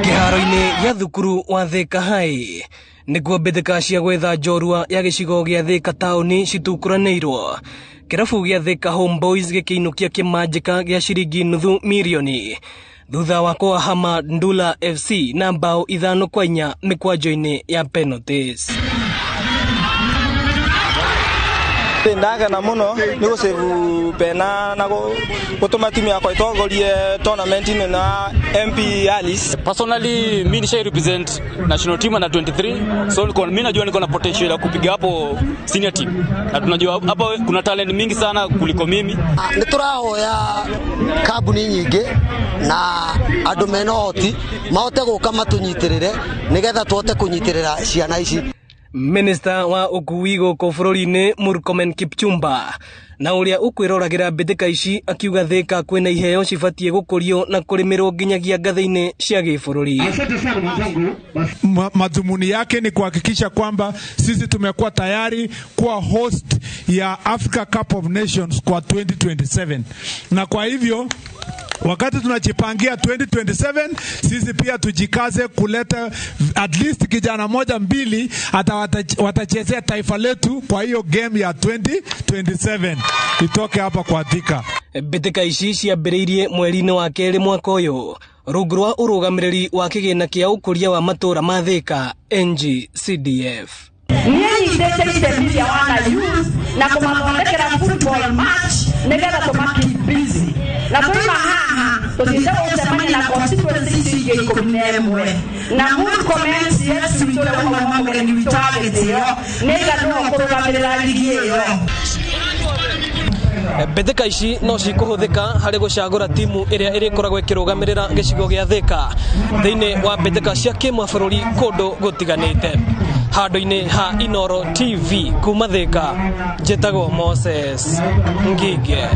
Kĩharo-inĩ gĩa thukuru wa Thika High nĩkuo mbĩtĩka cia gwetha njorua ya gĩcigo gĩa Thika taũni citukũranĩirwo. Kĩrabu gĩa Thika Homeboys gĩkĩinũkia kĩmanjĩka gĩa ciringi nuthu mirioni thutha wa kũhahama Ndula FC na mbao 5-4 mĩkwanjo-inĩ ya penalties. Ndagena muno ni gucebu pena na gutuma timu yakwa itongorie tournament ino na MP Alice. Personally mimi nisha represent national team under 23, so niko mimi najua niko na potential ya kupiga hapo senior team, na tunajua hapo kuna talent mingi sana kuliko mimi. Nĩ tũrahoya kambuni nyingĩ na andũ mena ũhoti mahote gũka matũnyitĩrĩre nĩgetha tũhote kũnyitĩrĩra ciana ici. Minista wa ũkui gũkũ bũrũri-inĩ Murkomen Kipchumba na ũrĩa ũkwĩroragĩra mbĩtĩka ici akiuga Thika kwĩna iheo cibatiĩ gũkũrio na kũrĩmĩrwo nginyagia ngathĩ-inĩ cia gĩbũrũri. Madhumuni yake ni kuhakikisha kwamba sisi tumekuwa tayari kuwa host ya Africa Cup of Nations kwa 2027, na kwa hivyo wakati tunajipangia 2027 sisi pia tujikaze kuleta at least kijana moja mbili hata watachezea taifa letu kwa hiyo game ya 2027 itoke hapa kwa Thika. Mbĩtĩka ici ciambĩrĩirie mweri-inĩ wa kerĩ mwaka ũyũ rungu rwa ũrũgamĩrĩri wa kĩgĩna kĩa ũkũria wa matũũra ma Thika NGCDF. Niĩ nyitĩte itemi rĩa wana youth na kũmathondekera football match nĩgetha tũma keep busy, na twaima haha tũthiĩte gũcemania na constituency icio ingĩ 11 na Murkomen CS witũ ũrĩa ũhauma mũgeni witũ wa gĩtĩo nĩga nĩwe ũkũrũgamĩrĩra ligi ĩyo. Mbĩtĩka ici no cikũhũthĩka harĩ gũcagũra timu ĩrĩa ĩrĩkoragwo ĩkĩrũgamĩrĩra gĩcigo gĩa Thika thĩinĩ wa mbĩtĩka cia kĩmabũrũri kũndũ gũtiganĩte. Handũ-inĩ ha Inoro TV kuma Thika, njĩtagwo Moses Ngige.